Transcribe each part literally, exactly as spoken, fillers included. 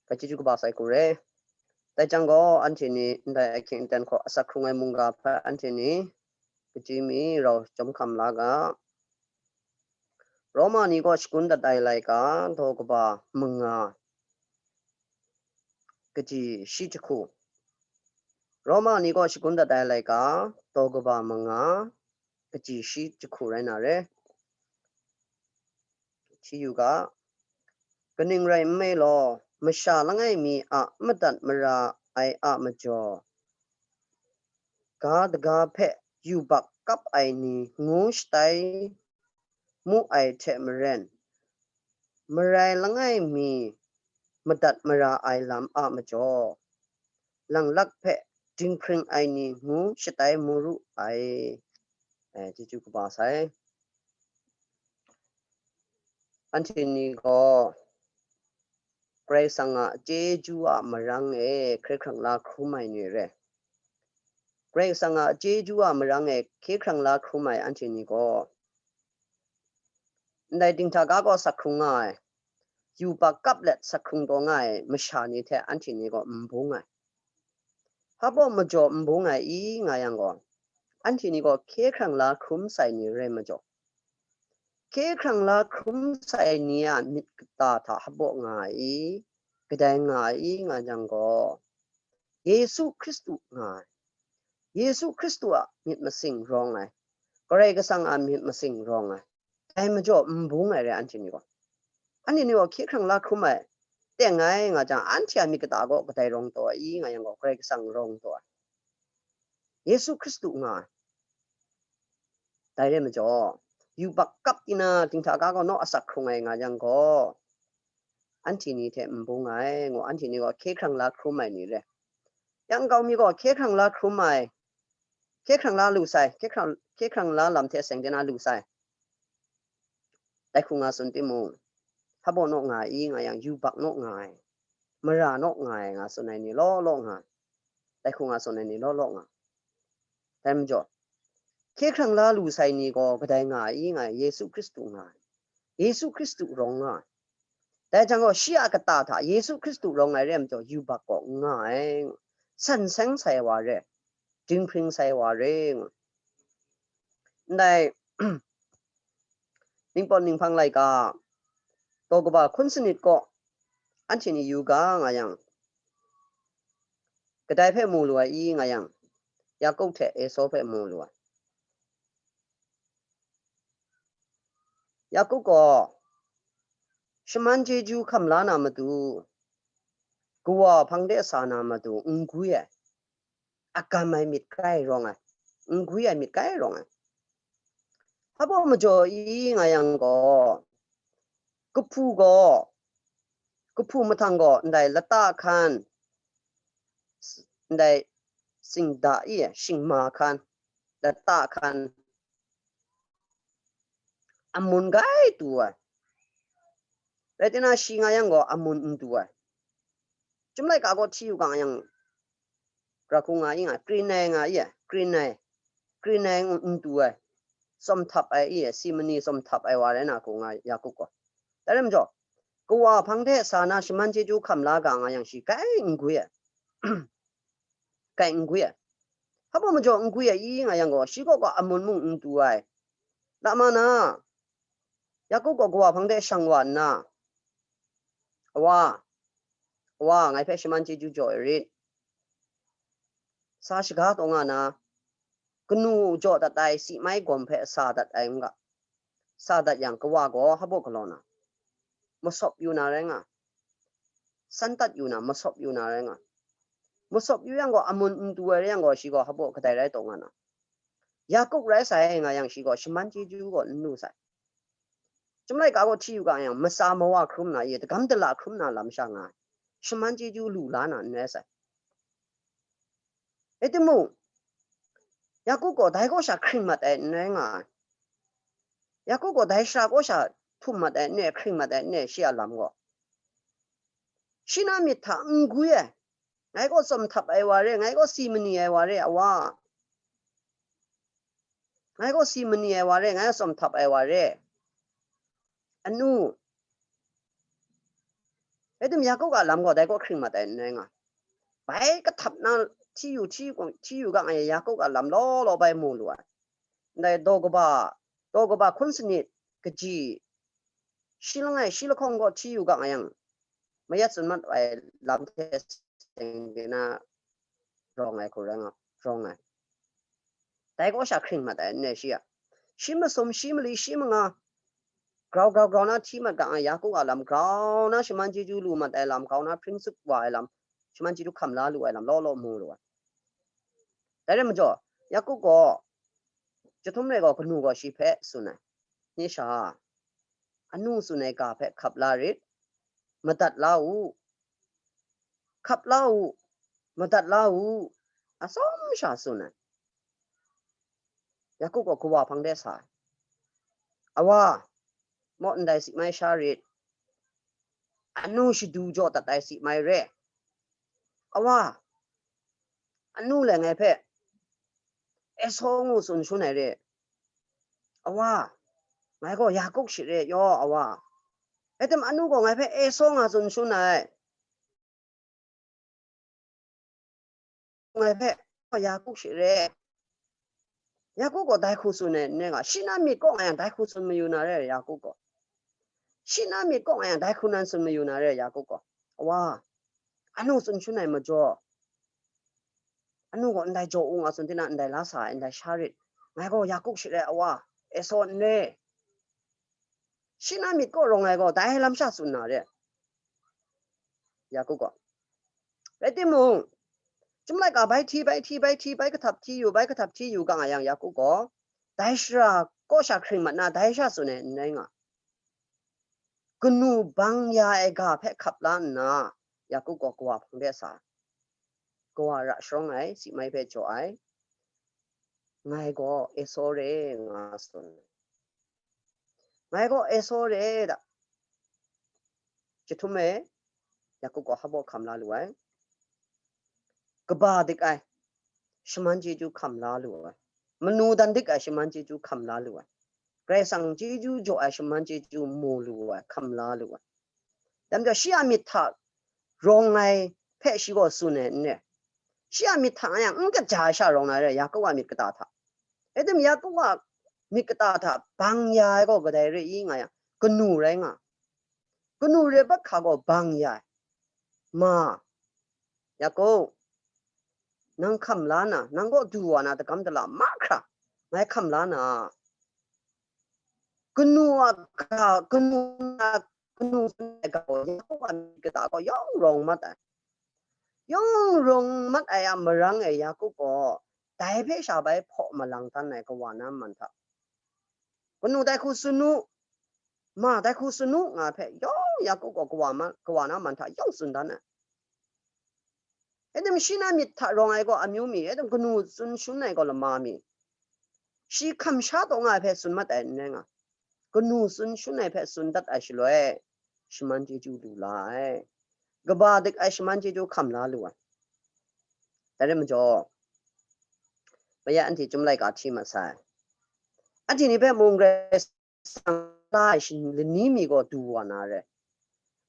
Kachyeju kaba sai hku re. Dai jang gaw, anhte ni ndai ahkying aten hkaw asak hkrung ai mungga hpe anhte ni kaji mi rau chyawm hkam la ga. Roma ni kaw shagun dat ai laika, daw kaba manga, kaji shi jahku. Roma ni kaw shagun dat ai laika, daw kaba manga, kaji shi jahku rai na re. Hti yu ga, kaning rai nme law, masha langai mi a madat mara ai a majaw, ga daga hpe yubak kap ai ni ngu shatai mu ai hte maren, marai langai mi madat mara ai lam a majaw, langlak hpe dinghpring ai ni ngu shatai mu ru ai. Eh, chyeju kaba sai. Anhte ni gaw Karai Kasang a chyeju a marang e hkye hkrang la hkrum ai ni re. Karai Kasang a chyeju a marang e hkye hkrang la hkrum ai anhte ni gaw, ndai dinghta ga gaw sak hkrung nga ai, yubak kap let sak hkrung taw nga ai masha ni hte anhte ni gaw n bung ai. Hpa baw majaw n bung ai i nga yang gaw, anhte ni gaw hkye hkrang la hkrum sai ni rai majaw, hkye hkrang la hkrum sai ni a myit kata hta hpa baw nga ai i, kadai nga ai i nga yang gaw, Yesu Hkristu nga ai. Yesu Hkristu a myit masing rawng ai. Karai Kasang a myit masing rawng ai. Dai majaw n bung ai re anhte ni gaw. Anhte ni gaw hkye hkrang la hkrum ai, teng ai nga jang, anhte a myit kata gaw kadai rawng taw ai i nga yang gaw, Karai Kasang rawng taw ai. Yesu Hkristu nga ai. Dai re majaw, yubak kap tina dinghta ga gaw naw asak hkrung ai nga yang gaw, anhte ni hte n bung ai, ngu anhte ni gaw hkye hkrang la hkrum ai ni re. Yang kau mi gaw hkye hkrang la hkrum ai, hkye hkrang la lu sai, hkye hkrang, hkye hkrang la lam hte seng de na lu sai. Dai hku nga tsun timung, hpa baw naw nga ai i nga yang, yubak naw nga ai, mara naw nga ai nga tsun ai ni law law nga ai. Dai hku nga tsun ai ni law law nga ai. Dai majaw, hkye hkrang la lu sai ni gaw kadai nga ai i nga yang, Yesu Hkristu nga ai. Yesu Hkristu rawng nga ai. Dai jang gaw, shi a kata hta Yesu Hkristu rawng ai re ai majaw, yubak gaw n nga ai, san seng sai wa re, dinghpring sai wa re, ngu. Ndai, Ningpawt Ninghpang laika, daw kaba hkun sanit kaw, anhte ni yu ga nga yang, kadai hpe mu lu ai i nga yang, Yaku hte Esau hpe mu lu ai. Yaku gaw shaman chyeju hkam la na matu, kawa hpang de sa na matu n gwi ai, agam ai myit kai rawng ai, n gwi ai myit kai rawng ai. Hpa baw majaw i nga yang gaw, kahpu gaw, kahpu mahtang gaw ndai lata hkan, ndai singda i, shingma hkan, lata hkan, amun gai tu ai. Rai tina shi nga yang gaw amun n tu ai. Chyum laika gaw hti yu ga nga yang, Gra hku nga i nga, krin ai nga i, krin ai, krin ai n tu ai, tsawm htap ai i, si mani tsawm htap ai wa rai na hku nga Yaku gaw. Dai rai majaw, kawa hpang de sa na shaman chyeju hkam la ga nga yang, shi kai n gwi ai, kai n gwi ai. Hpa baw majaw n gwi ai i nga yang gaw, shi kaw gaw amun mung n tu ai. Lama na, Yaku gaw kawa hpang de shang wa nna, "Awa, Awa, ngai hpe shaman chyeju jaw ai rit. Sa shaga taw nga na, kanu jaw dat ai si mai gawm hpe sa dat ai n ga. Sa dat yang, kawa gaw hpa baw galaw na, masawp yu na rai nga, san dat yu na, masawp yu na rai nga. Masawp yu yang gaw, amun n tu ai rai yang gaw, shi gaw hpa baw kadai rai taw nga na, Yaku rai sai nga yang, shi gaw shaman chyeju gaw n lu sai." Chyum laika gaw hti yu ga yang, matsa mawa hkrum na i, dagam dala hkrum na lam sha nga ai, shaman chyeju lu la na n rai sai. Rai timung, Yaku gaw dai kaw sha hkring mat ai n rai nga ai. Yaku gaw dai sara kaw sha htum mat ai n rai, hkring mat ai n rai, shi a lam gaw. Shi na myit hta n gwi ai, ngai gaw tsawm htap ai wa re, ngai gaw si mani ai wa re, Awa. Ngai gaw si mani ai wa re, ngai gaw tsawm htap ai wa re. Anu, Rai tim, Yaku a lam gaw dai kaw hkring mat ai n rai nga. Bai kahtap na hti yu, hti yu, hti yu ga nga yang, Yaku a lam law law bai mu lu ai. Ndai daw kaba, daw kaba hkun sanit kaji, shi langai shi lahkawng gaw hti yu ga nga yang, mayat tsun mat ai lam hte seng de na rawng ai hku rai nga, rawng ai. Dai kaw sha hkring mat ai n rai shi a. Shi masum, shi mali, shi manga, grau grau grau na hti mat ga nga, Yaku a lam grau na shaman chyeju lu mat ai lam, grau na hpring tsup wa ai lam, shaman chyeju hkam la lu ai lam law law mu lu ai. Dai rai majaw, Yaku gaw, chyahtum rai gaw, kanu gaw shi hpe tsun ai. Nye sha, anu tsun ai ga hpe hkap la rit, madat la u, hkap la u, madat la u, atsawm sha tsun ai. Yaku gaw kawa hpang de sa ai. Awa, maw ndai si mai sha rit, anu shadu jaw dat ai si mai re. Awa, anu le ngai hpe Esau ngu tsun shun ai re. Awa, ngai gaw Yaku shi re, yaw, awa. Rai tim, anu gaw ngai hpe Esau nga tsun shun ai. Ngai hpe Yaku shi re. Yaku gaw dai hku tsun ai n rai nga, shi na myit kaw nga yang dai hku tsun mayu na re, Yaku gaw. Shi na myit kaw nga yang dai hku nan tsun mayu na re, Yaku gaw. Awa, anu tsun shun ai majaw, anu gaw ndai jaw u nga tsun tina, ndai la sa ai, ndai sha rit. Ngai gaw Yaku shi re, awa, Esau n re. Shi na myit kaw rawng ai gaw dai lam sha tsun na re, Yaku gaw. Rai timung, chyum laika bai hti, bai hti, bai hti, bai kahtap hti yu, bai kahtap hti yu ga nga yang, Yaku gaw dai shara kaw sha hkring mat na, dai sha tsun ai n rai nga. Kanu bang ya ai ga hpe hkap la nna, Yaku gaw kawa hpang de sa ai. Kawa ra sharawng ai, si mai hpe jaw ai. Ngai gaw Esau re nga tsun. Ngai gaw Esau re da. Chyahtum e, Yaku gaw hpa baw hkam la lu ai. Kaba dik ai shaman chyeju hkam la lu ai. Manu dan dik ai shaman chyeju hkam la lu ai. Karai Kasang chyeju jaw ai shaman chyeju mu lu ai, hkam la lu ai. Dai majaw, shi a myit hta rawng ai hpe shi gaw tsun ai n re. Shi a myit hta nga yang n kaja ai sha rawng na re, Yaku a myit kata hta. Rai tim, Yaku a myit kata hta bang ya ai gaw kadai re i nga yang, kanu rai nga. Kanu re ai hka gaw bang ya ai. Ma, Yaku, nang hkam la na, nang kaw du wa na dagam dala mahkra, ngai hkam la na. Kanu a ga, kanu a, kanu tsun ai ga gaw, Yaku a myit kata gaw yawng rawng mat ai. Yawng rawng mat ai a marang e, Yaku gaw dai hpe sha bai hpaw malang dan ai kawa na man hta. Kanu dai hku tsun u, ma dai hku tsun u nga hpe yawng Yaku gaw kawa ma-, kawa na man hta yawng tsun dan ai. Rai tim, shi na myit hta rawng ai gaw amyu mi, rai tim, kanu tsun shun ai gaw lama mi. Shi hkam sha taw nga ai hpe tsun mat ai n rai nga. Kanu tsun shun ai hpe tsun dat ai shaloi, shaman chyeju lu la ai. Kaba dik ai shaman chyeju hkam la lu ai. Dai rai majaw, bai ya anhte chyum laika hti mat sai. Anhte ni hpe mung Karai Kasang la ai shi-, lani mi gaw du wa na re.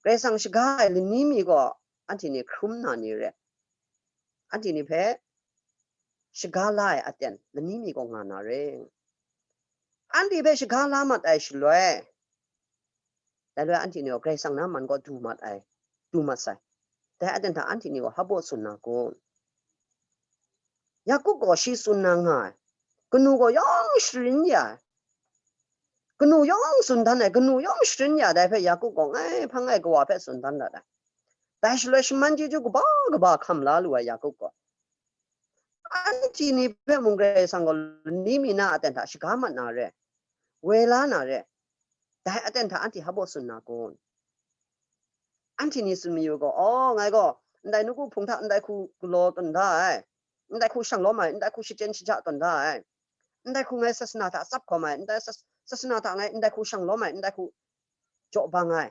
Karai Kasang shaga ai lani mi gaw anhte ni hkrum na ni re. Anhte ni hpe shaga la ai aten lani mi gaw nga na re. Anhte hpe shaga la mat ai shaloi, dai loi anhte ni gaw Karai Kasang na man gaw du mat ai, du mat sai. Dai aten hta anhte ni gaw hpa baw tsun na kun? Yaku gaw shi tsun na nga ai. Kanu gaw yawng sharin ya ai. Kanu yawng tsun dan ai, kanu yawng sharin ya dai hpe Yaku gaw ngai hpang ai kawa hpe tsun dan dat ai. Dai shaloi shaman chyeju kaba kaba hkam la lu ai Yaku gaw. Anhte ni hpe mung Karai Kasang gaw lani mi na aten hta shaga mat na re, woi la na re. Dai aten hta anhte hpa baw tsun na kun? Anhte ni tsun mayu gaw, "Aw, ngai gaw ndai nawku hpung hta ndai hku galaw tawn da ai, ndai hku shang lawm ai, ndai hku shachyen shaja tawn da ai, ndai hku ngai sasana hta tsap hkawm ai, ndai sas-, sasana hta ngai ndai hku shang lawm ai, ndai hku jaw bang ai,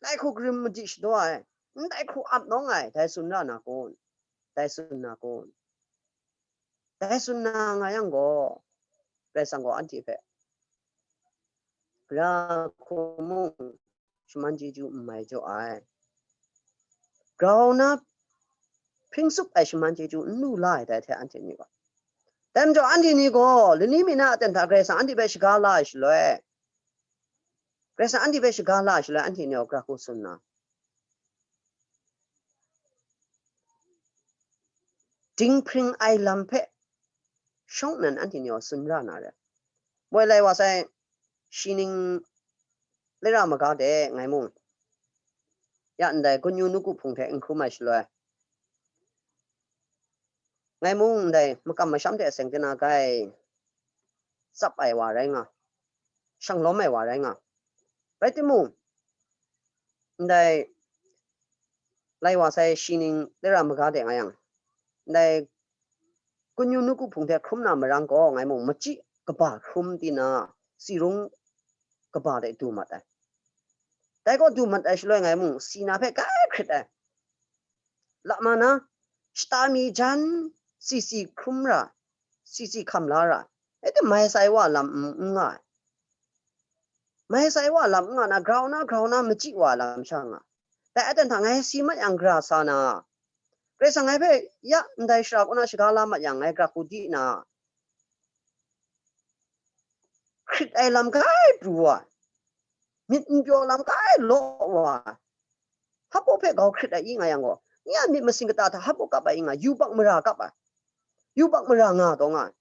ndai hku karim madi shadaw ai, ndai hku ap nawng ai," dai tsun ra na kun? Dai tsun na kun? Dai tsun na nga yang gaw, Karai Kasang gaw anhte hpe, "Gara hku mung shaman chyeju n mai jaw ai, grau na hpring tsup ai shaman chyeju n lu la ai dai hte anhte ni gaw. Dai majaw anhte ni gaw lani mi na aten hta Karai Kasang anhte hpe shaga la ai shaloi, Karai Kasang anhte hpe shaga la ai shaloi anhte ni gaw gara hku tsun nna, dinghpring ai lam hpe shawng nnan anhte ni gaw tsun ra na re. Moi lai wa sai, shi ning lera maga de ngai mung, ya ndai gunyu nawku hpung hte n hkrum ai shaloi, ngai mung ndai makam masham hte seng tina gai tsap ai wa rai nga, shanglawm ai wa rai nga. Rai timung, ndai lai wa sai shi ning lera maga de nga yang, ndai gunyu nawku hpung hte hkrum na marang gaw, ngai mung machyi kaba hkrum tina, si rung kaba de du mat ai. Dai gaw du mat ai shaloi, ngai mung si na hpe kai hkrit ai. Lama na, shata mi jan, si si hkrum ra, si si hkam la ra, e te mai sai wa lam n, n nga ai. Mai sai wa lam n nga na, grau na, grau na, machyi wa lam sha nga. Dai aten hta ngai si mat yang gara sa na, Karai Kasang ngai hpe ya ndai shara kaw na shaga la mat yang, ngai gara hku di na, hkrit ai lam kai pru wa, myit n pyaw lam kai law wa, hpaw hpe gau hkrit ai i nga yang gaw, nye a myit masin kata hta hpaw kap ai i nga, yubak mara kap ai, yubak mara nga taw nga ai.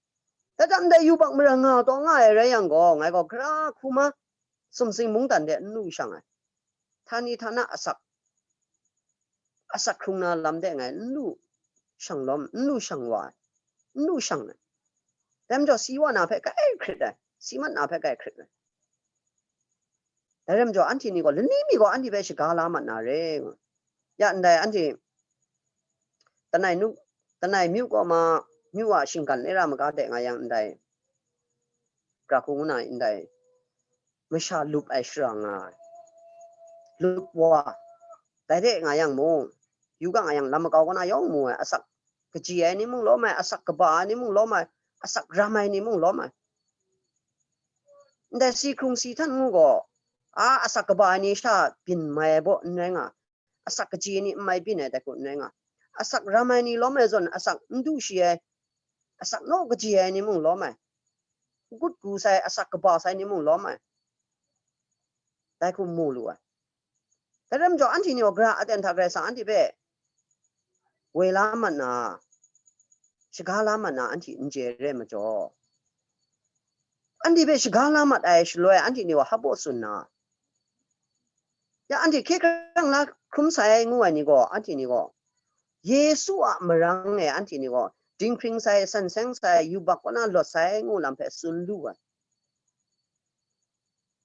Dai hta ndai yubak mara nga taw nga ai rai yang gaw, ngai gaw gara hku ma, sumsing mungdan de n lu shang ai, htani htana asak, asak hkrung na lam de ngai n lu shang lawm, n lu shang wa ai, n lu shang ai. Dai majaw si wa na hpe kai hkrit ai, si mat na hpe kai hkrit ai. Dai rai majaw anhte ni gaw, lani mi gaw anhte hpe shaga la mat na re. Ya ndai anhte, Tanai nu, Tanai myu kaw ma, myu a shinggan lera maga de nga yang ndai, gara hku ngu na ndai, masha lup ai shara nga ai, lup wa, dai de nga yang mung, yu ga nga yang lam makau kaw na yawng mu ai, asak kaji ai ni mung lawm ai, asak kaba ai ni mung lawm ai, asak ram ai ni mung lawm ai. Ndai si hkrung si htan ngu gaw, a asak kaba ai ni sha byin mai ai baw n rai nga, asak kaji ai ni n mai byin ai dai hku n rai nga, asak ram ai ni lawm ai zawn, asak n du shi ai, asak naw kaji ai ni mung lawm ai, gut gu sai, asak kaba sai ni mung lawm ai, dai hku mu lu ai. Dai rai majaw, anhte ni gaw gara aten hta Karai Kasang anhte hpe woi la mat na, shaga la mat na, anhte n chye re majaw, anhte hpe shaga la mat ai shaloi, anhte ni gaw hpaw tsun na, ya anhte hkye hkrang la hkrum sai ngu ai ni gaw, anhte ni gaw Yesu a marang e anhte ni gaw dinghpring sai, san seng sai, yubak kaw na lawt sai ngu lam hpe tsun lu ai.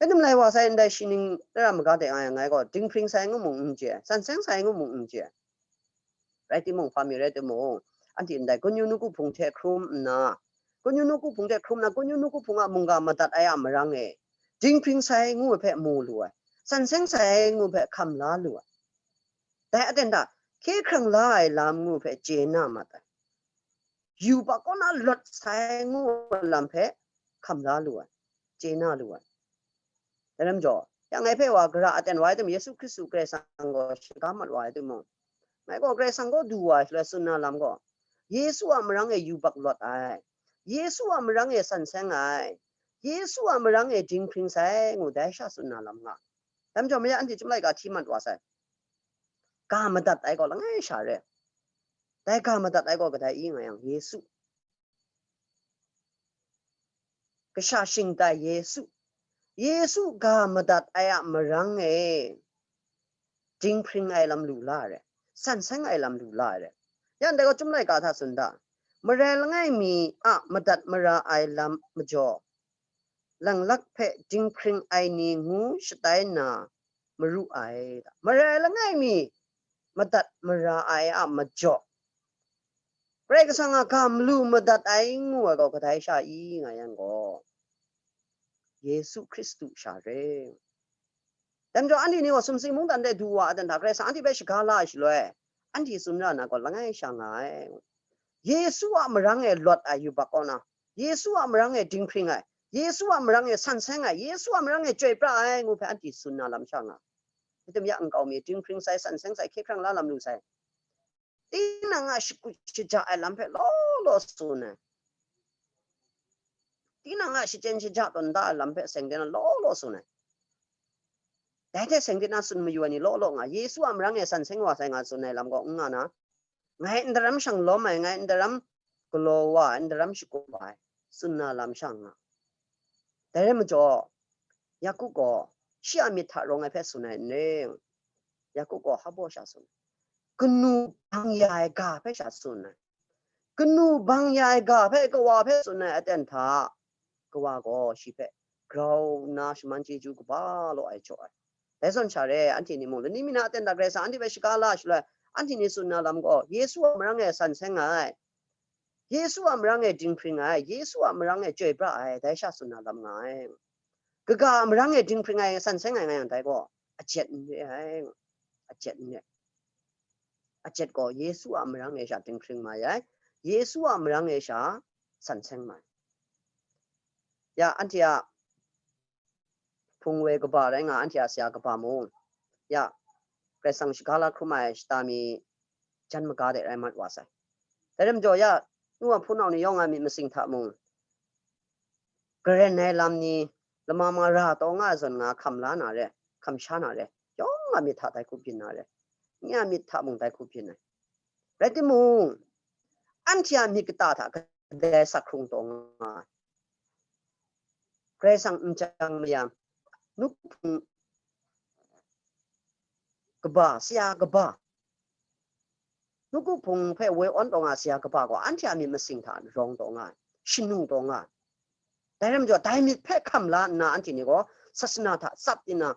Atum lai wa sai ndai shi ning tara maga de nga yang, ngai gaw dinghpring sai ngu mung n chye, san seng sai ngu mung n chye. Rai timung, hpa mi rai timung, anhte ndai gunyu nawku hpung hte hkrum nna, gunyu nawku hpung hte hkrum nna, gunyu nawku hpung a mungga madat ai a marang e, dinghpring sai ngu ai hpe mu lu ai, san seng sai ngu ai hpe hkam la lu ai. Dai aten hta, hkye hkrang la ai lam ngu ai hpe chye na mat ai. Yubak kaw na lawt sai ngu ai lam hpe hkam la lu ai, chye na lu ai. Dai rai majaw, ya ngai hpe wa gara aten wa ai timung, Yesu Hkristu Karai Kasang gaw shaga mat wa ai timung, ngai gaw Karai Kasang kaw du wa ai shaloi tsun na lam gaw, Yesu a marang e yubak lawt ai, Yesu a marang e san seng ai, Yesu a marang e dinghpring sai ngu dai sha tsun na lam nga. Dai majaw, maya anhte chyum laika hti mat wa sai, ga madat ai gaw langai sha re. Dai ga madat ai gaw kadai i nga yang, Yesu, kasha shingtai Yesu, Yesu ga madat ai a marang e dinghpring ai lam lu la ai re, san seng ai lam lu la ai re. Yan dai gaw, chyum laika hta tsun da, marai langai mi a madat mara ai lam majaw, langlak hpe dinghpring ai ni ngu shatai na maru ai. Marai langai mi madat mara ai a majaw, Karai Kasang a ga malu madat ai ngu ai gaw kadai sha i nga yang gaw, Yesu Hkristu sha re. Dai majaw, anhte ni gaw sumsing mungdan de du wa aten hta Karai Kasang anhte hpe shaga la ai shaloi, anhte tsun ra na gaw langai sha nga ai. Yesu a marang e lawt ai yubak kaw na, Yesu a marang e dinghpring ai, Yesu a marang e san seng ai, Yesu a marang e chyoi pra ai ngu hpe anhte tsun na lam sha nga. Hkum ya nkau mi dinghpring sai, san seng sai, hkye hkrang la lam lu sai, Tinang a shakut shaja ai lam hpe law law tsun ai. Tinang a shachyen shaja tawn da ai lam hpe seng de na law law tsun ai. Dai hte seng de na tsun mayu ai ni law law nga, Yesu a marang e san seng wa sai nga tsun ai lam gaw n nga na, ngai ndaram shang lawm ai, ngai ndaram galaw wa ai, ndaram shagup wa ai, tsun na lam sha nga. Dai rai majaw, Yaku gaw shi a myit hta rawng ai hpe tsun ai n ring. Yaku gaw hpa baw sha tsun, kanu bang ya ai ga hpe sha tsun ai. Kanu bang ya ai ga hpe kawa hpe tsun ai aten hta, kawa gaw shi hpe grau nna shaman chyeju kaba law ai jaw ai. Dai zawn sha re, anhte ni mung lani mi na aten hta Karai Kasang anhte hpe shaga la shaloi, anhte ni tsun na lam gaw, Yesu a marang e san seng ai, Yesu a marang e dinghpring ai, Yesu a marang e chyoi pra ai, dai sha tsun na lam nga ai. Kaga a marang e dinghpring ai, san seng ai nga yang, dai gaw ajet n re ai, ajet n re. Ajet gaw Yesu a marang e sha dinghpring mai ai, Yesu a marang e sha san seng mai. Ya, anhte a hpung woi kaba rai nga, anhte a saya kaba mung, ya, Karai Kasang shaga la hkrum ai shata mi jan maga de rai mat wa sai. Dai rai majaw, ya, nu a hpunau ni yawng a myit masing hta mung, garen ai lam ni, lama ma ra taw nga ai zawn nga hkam la na re, hkam sha na re, yawng a myit hta dai hku byin na re, nye a myit hta mung dai hku byin ai. Rai timung, anhte a myit kata hta kadai sak hkrung taw nga ai. Karai Kasang n chyang mayam, nu hpung kaba, saya kaba, nu hpung hpe woi awn taw nga saya kaba gaw, anhte a myit masing hta rawng taw nga ai, shanu taw nga ai. Dai rai majaw, dai myit hpe hkam la nna, anhte ni gaw sasana hta tsap tina,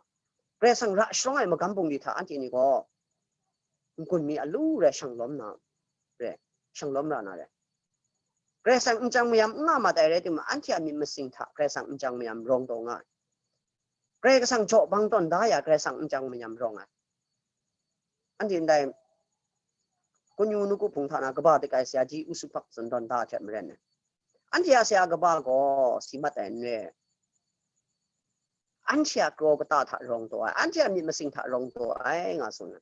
Karai Kasang ra sharawng ai magam bungli hta anhte ni gaw n-gun mi alu rai shanglawm na re, shanglawm ra na re. Karai Kasang n chyang mayam n nga mat ai rai timung, anhte a myit masing hta Karai Kasang n chyang mayam rawng taw nga ai. Karai Kasang jaw bang tawn da ya, Karai Kasang n chyang mayam rawng ai. Anhte ndai Kunyu Nawku Hpung hta na kaba dik ai saya ji Usuhpak tsun tawn da hte maren ai. Anhte a saya kaba gaw si mat ai n re. Anhte a kraw kata hta rawng taw ai, anhte a myit masing hta rawng taw ai, nga tsun ai.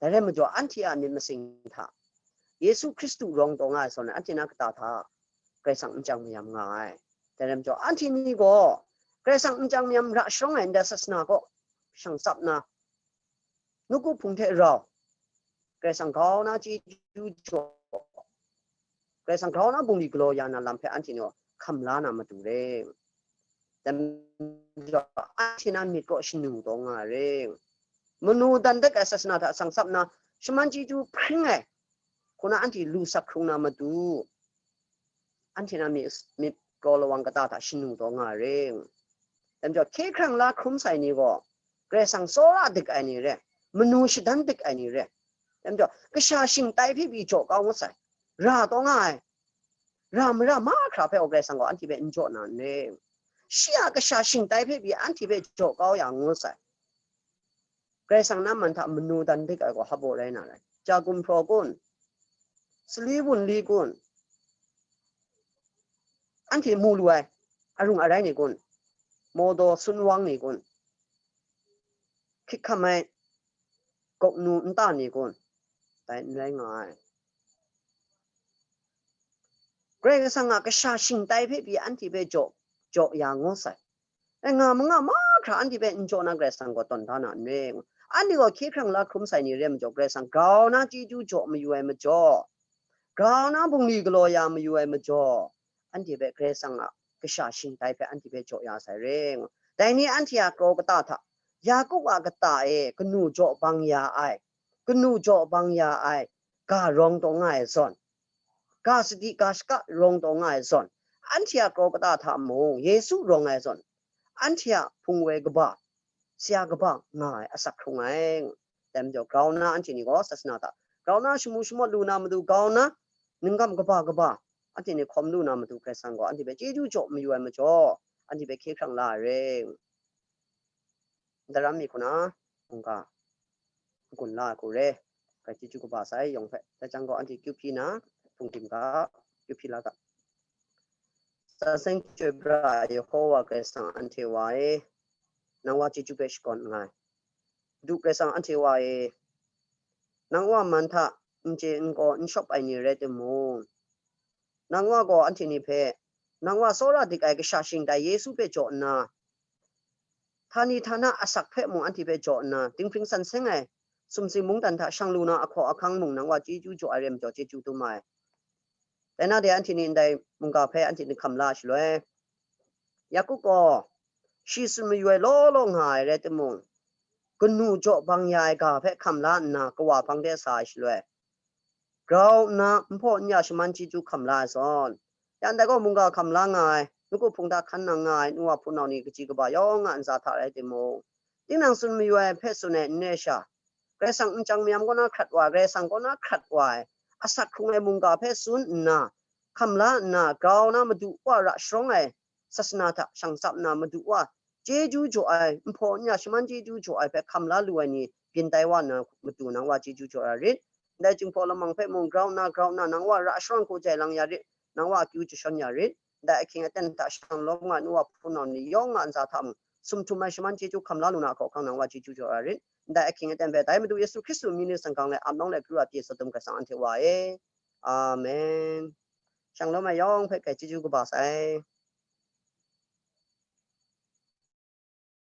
Dai rai majaw, anhte a myit masing hta Yesu Hkristu rawng taw nga ai zawn, anhte na kata hta Karai Kasang n chyang mayam nga ai. Dai rai majaw, anhte ni gaw Karai Kasang n chyang mayam ra sharawng ai ndai sasana kaw shang tsap na, Nawku Hpung hte rau, Karai Kasang grau na chyeju jaw, Karai Kasang grau na bungli galaw ya na lam hpe anhte ni gaw hkam la na matu re. Dai majaw, anhte na myit kaw shanu taw nga re. Manu dan dik ai sasana hta shang tsap na, shaman chyeju hpring ai, hku na anhte lu sak hkrung na matu, anhte na myit, myit kraw lawang kata hta shanu taw nga re. Dai majaw, hkye hkrang la hkrum sai ni gaw, Karai Kasang tsawra dik ai ni re, manu shadan dik ai ni re. Dai majaw, kasha shingtai hpe pyi jaw kau ngut sai, ra taw nga ai, ra mara mahkra hpe Karai Kasang gaw anhte hpe n jaw na n re. Shi a kasha shingtai hpe pyi anhte hpe jaw kau ya ngut sai. Karai Kasang na man hta manu dan dik ai gaw hpa baw rai na rai. Ja gumhpraw kun, sali wunli kun, anhte mu lu ai, arung arai ni kun, mawdaw sunwang ni kun, hkyit hkam ai gawknu nta ni kun, dai n rai nga ai. Karai Kasang a kasha shingtai hpe pyi anhte hpe jaw, jaw ya ngut sai. E, nga manga mahkra anhte hpe n jaw na Karai Kasang gaw tawn da na n re. Anhte gaw hkye hkrang la hkrum sai ni re majaw, Karai Kasang grau na chyeju jaw mayu ai majaw, grau na bungli galaw ya mayu ai majaw, anhte hpe Karai Kasang a kasha shingtai hpe anhte hpe jaw ya sai re. Dai ni anhte a kraw kata hta, Yaku a kata e kanu jaw bang ya ai, kanu jaw bang ya ai ga rawng taw nga ai zawn, ga sadi ga shaka rawng taw nga ai zawn, anhte a kraw kata hta mung Yesu rawng ai zawn, anhte a hpung woi kaba, saya kaba nga ai asak hkrung ai. Dai majaw, grau na anhte ni gaw sasana hta, grau na shamu shamawt lu na matu, grau na ningkam kaba kaba anhte ni hkawm lu na matu, Karai Kasang gaw anhte hpe chyeju jaw mayu ai majaw, anhte hpe hkye hkrang la ai re. Ndaram mi hku na mungga n-gun la ai hku re, grai chyeju kaba sai yawng hpe, dai jang gaw anhte kyu hpyi na, hpungdim ga, kyu hpyi la ga. San seng chyoi pra ai Yehova Karai Kasang anhte Wa e, nang Wa chyeju hpe shakawn nngai. Madu Karai Kasang anhte Wa e, nang Wa man hta n chye n gaw n shawp ai ni rai timung, nang wa gaw anhte ni hpe, nang wa tsawra dik ai kasha shing dai Yesu hpe jaw nna, htani htana asak hpe mung anhte hpe jaw nna, dinghpring san seng ai sumsing mungdan hta shang lu na ahkaw ahkang mung nang wa chyeju jaw ai rai majaw chyeju dum ai. Dai na de anhte ni ndai mungga hpe anhte ni hkam la ai shaloi, Yaku gaw shi tsun mayu ai law law nga ai rai timung, kanu jaw bang ya ai ga hpe hkam la nna kawa hpang de sa ai shaloi, grau nna n hpaw n ya shaman chyeju hkam la ai zawn, ya ndai gaw mungga hkam la nga ai, nawku hpung hta hkan nang nga ai nu wa hpunau ni kaji kaba yawng a ntsa hta rai timung, tinang tsun mayu ai hpe tsun ai n re sha, Karai Kasang nchyang mayam kaw na hkrat wa ai, Karai Kasang kaw na hkrat wa ai, asak hkrung ai mungga hpe tsun nna, hkam la nna, grau na Madu wa ra sharawng ai sasana hta shang tsap nna, Madu wa chyeju jaw ai, n hpaw n ya shaman chyeju jaw ai hpe hkam la lu ai ni byin tai wa nna, Madu nang wa chyeju jaw ra rit. Ndai Jinghpaw Lamang hpe mung grau nna, grau nna, nang wa ra sharawng hku jai lang ya rit, nang wa akyu jashawn ya rit. Ndai ahkying aten hta shang lawm nga ai nu wa hpunau ni yawng a ntsa hta mung, sumhtum ai shaman chyeju hkam la lu na ahkaw ahkang nang wa chyeju jaw ra rit. Ndai ahkying aten hpe dai Madu Yesu Hkristu mying ni sanggang le amnawng le kru a pyi tsadum Karai Kasang anhte wa e. Amen. Shang lawm ai yawng hpe kai chyeju kaba sai.